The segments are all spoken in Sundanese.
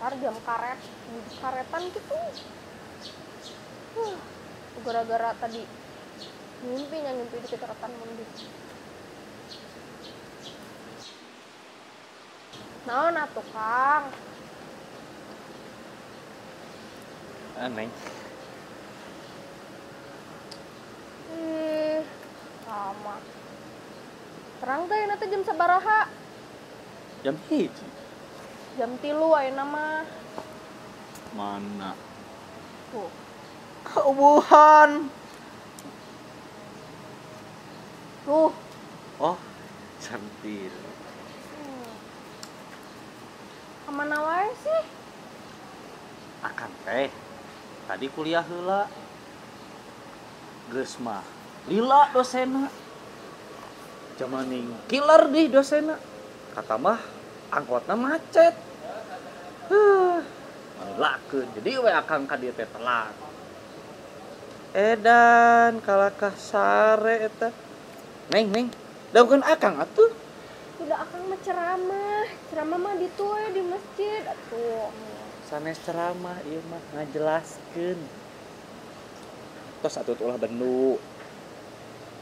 Dasar jam karet, karetan gitu. Gara-gara tadi mimpinya mimpi di keretan mundur. Naon atuh, Kang? Neng. Ih, sama. Terang teh nanti jam sabaraha? Jam 1. Jam 3 ayeuna mah. Mana? Tuh. Keubuhan. Tuh. Oh, jam 3. Kemana wae sih? Akang teh tadi kuliah heula. Geus mah lila dosenna. Jamaning killer di dosenna. Kata mah angkotna macet. Malilakeun. Jadi we akang ka dieu teh telat. Edan kalakah sare eta. Neng, neng, daunkeun akang atuh. Udah akang mah ceramah, ceramah mah ditu we di masjid atuh. Sanes ceramah ieu mah ngajelaskeun. Tos atuh ulah bendu.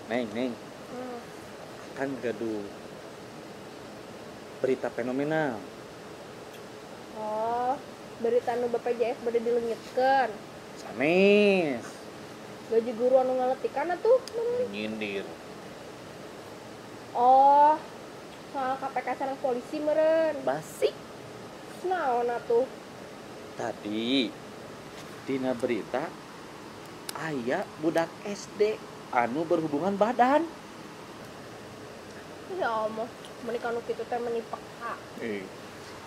Neng, neng. Kan gaduh berita fenomenal. Oh, berita nu BPJS bade dileungitkeun. Sanes. Gaji guru anu ngaletikan atuh. Nyindir. Oh, soal KPK sareng polisi meureun. Basik. Naon atuh? Tadi dina berita aya budak SD anu berhubungan badan. Ya Allah, meni kanu kitu teh meni peka.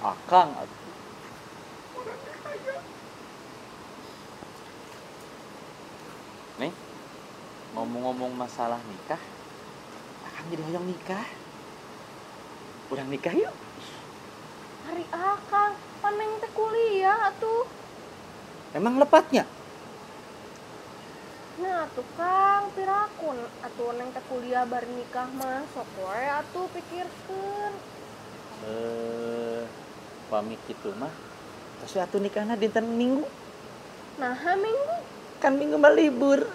Akang atuh. Nih, ngomong-ngomong masalah nikah, akang jadi hoyong nikah. Urang nikah yuk. Ari akang, paneng teh kuliah atuh. Emang lepatnya? Nah atuh Kang, pirakun atuh neng teh kuliah bari nikah mah sok we atuh pikirkeun. Pamit kitu mah. Terus atuh nikahna dinten Minggu. Naha Minggu? Kan Minggu mah libur.